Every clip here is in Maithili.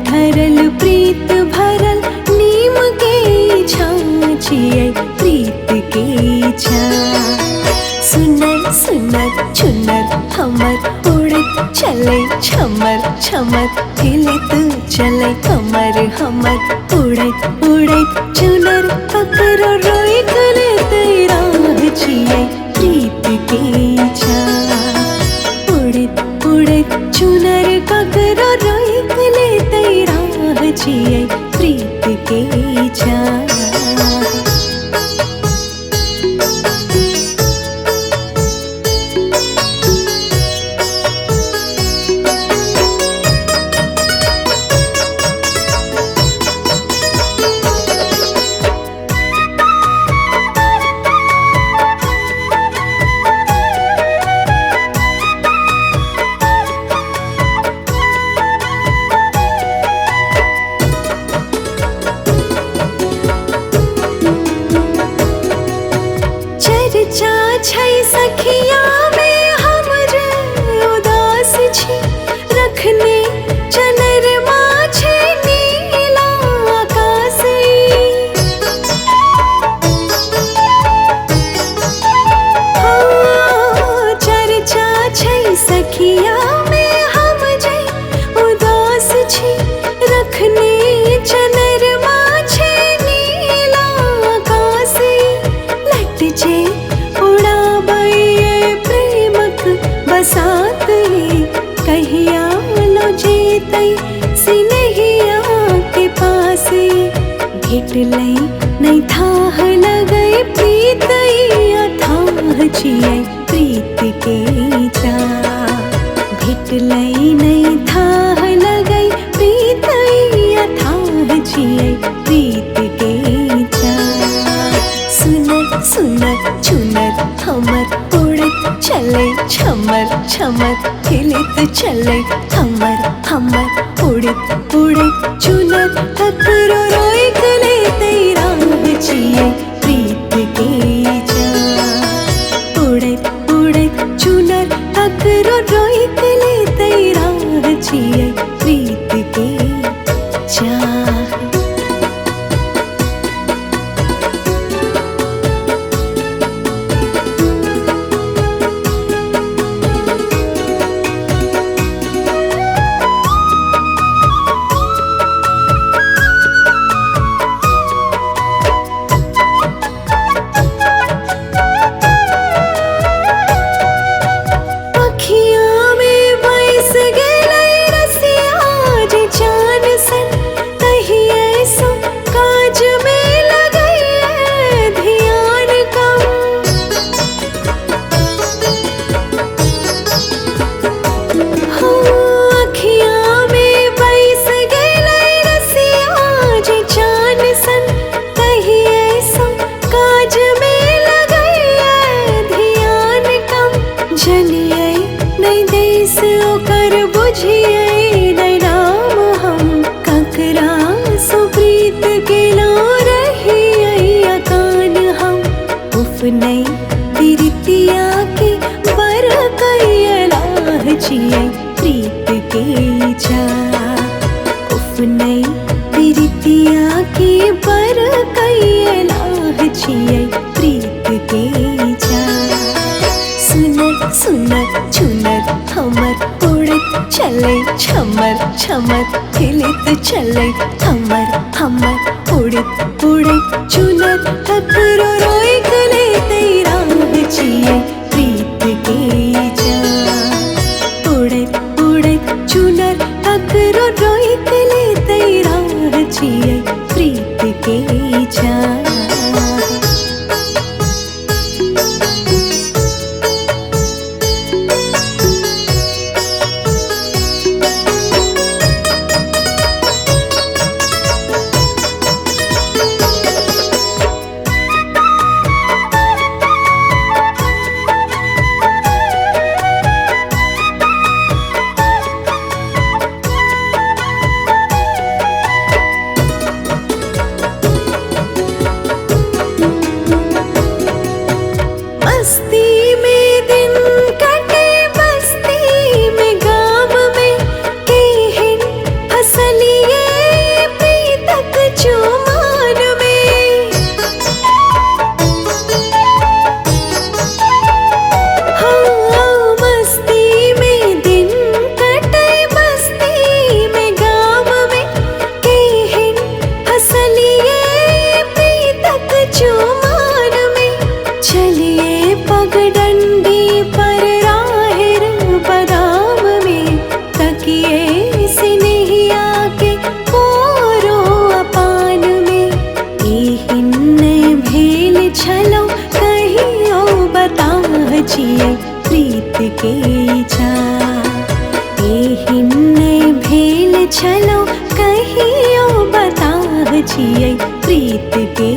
ठरल प्रीत भरल नीम के छाँव छियै प्रीत के छाँव। सुनर सुनर चुनर हमर उड़ैत चलै छमर छमर हिलैत चलै कमर हमर उड़ैत उड़ैत चुनर ककरो रोइक लेतै राह छियै प्रीत के छाँव। उड़ैत उड़ैत चुनर ककरो रोइक लेतै राह छियै प्रीत के छाँव। चर्चा छै सखिया में हम जे उदास छी, रखने चनरमा छै नीला आकाश। चर्चा छै सखिया में हम जे उदास छी, रखने चनरमा छै नीला आकाश। लट जे उड़ाबैये प्रेमक बसात, कहिया लो जेतै सिनहिया के पास। भेटलै नहि थाह लगै प्रीत अथाह छियै प्रीत के चाह। भेटलै नहि थाह लगै प्रीत अथाह छियै प्रीत के चाह। सुनर सुनर चुनर हमर उड़ैत चलै छमर छमर हिलैत चलै कमर हमर उड़ैत उड़ैत चुनर ककरो रोइक लेतै राह छियै प्रीत के चाह। उड़ैत उड़ैत चुनर ककरो रोइक लेतै राह छियै प्रीत के चाह। नहीं प्रीतिया के बरकैलाह छियै प्रीत के चाह। उफ नहीं प्रीतिया के बरकैलाह छियै प्रीत के चाह। सुनर सुनर चुनर हमर उड़ैत चलै छमर छमर हिलैत चलै कमर हमर उड़ैत उड़ैत चुनर ककरो रोइक लेतै राह छियै प्रीत के चाह। उड़ैत उड़ैत चुनर ककरो रोइक लेतै राह छियै प्रीत के चाह। छियै प्रीत के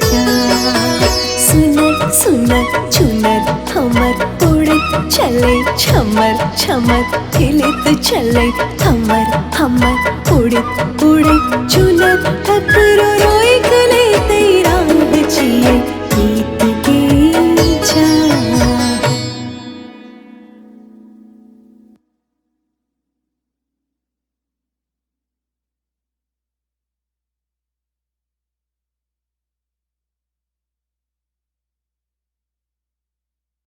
चाह। सुनर सुनर चुनर हमर उड़ैत चलै छमर छमर खेलैत चलै हमर हमर उड़ैत उड़ैत चुनर ककरो रोकि लेतै राह छियै।